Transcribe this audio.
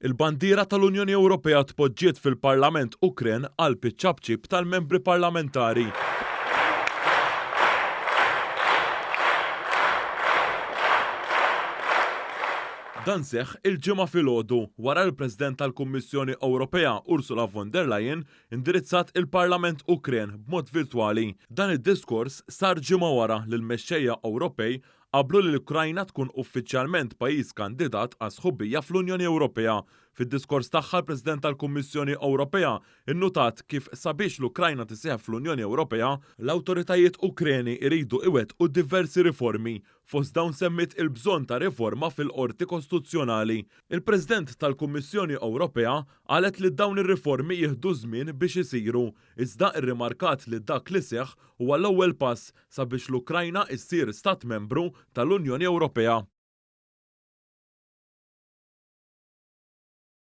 Il-bandiera tal-Unjoni Ewropea tpoġġiet fil-Parlament Ukren qalb iċ-ċapċip tal-membri parlamentari. Dan seħħ il-Ġimgħa filgħodu wara li l-President tal-Kummissjoni Ewropea Ursula von der Leyen indirizzat il-Parlament Ukren b'mod virtwali. Dan id-diskors sar ġimgħa wara li l-mexxejja Ewropej qablu li l-Ukrajna tkun uffiċjalment pajjiż kandidat għas-sħubija fl-Unjoni Ewropea. Fid-diskors tagħha l-President tal-Kummissjoni Ewropea nnutat kif sabiex l-Ukrajna tisieħeb fl-Unjoni Ewropea, l-awtoritajiet Ukreni jridu iwettqu diversi riformi. Fost dawn semmiet il-bżonn ta' riforma fil-Qorti Kostituzzjonali. Il-President tal-Kummissjoni Ewropea qalet li dawn ir-riformi jieħdu żmien biex isiru, iżda rrimarkat li dak li seħħ huwa l-ewwel pass sabiex l-Ukrajna issir stat membru tal-Unjoni Ewropea.